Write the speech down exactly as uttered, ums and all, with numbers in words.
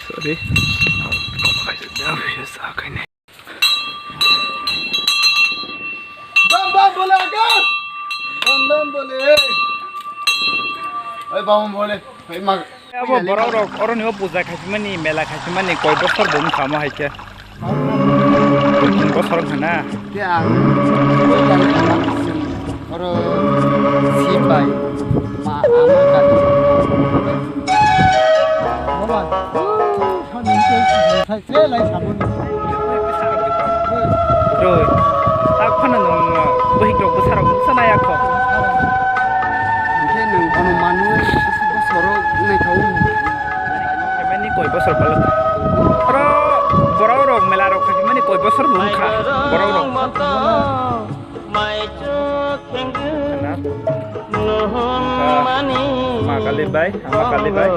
Sorry. Bam bam bole, Agas! Bam bam bole! Oi, bam bam bole. Oi, mag- Abo borok rok oroni o puja khasimani, mela khasimani koi bosor bo wngkha mo hai khe. Tin bosor wngkha na. Khe ang oro si bai ma ama kani. Mama, oh, khan ni sai sai lai sabun. Roi. Tak phano nung, uh, buhik rok bwsa rok bwsa nai akho. Hingke nung ono manu bosor rok nai kha. Mani koi bosor balo. Oro borok rok mela rok kha mani koi bosor bo wngkha borok rok. Kana? Ma Kali bai, Ma Kali bai.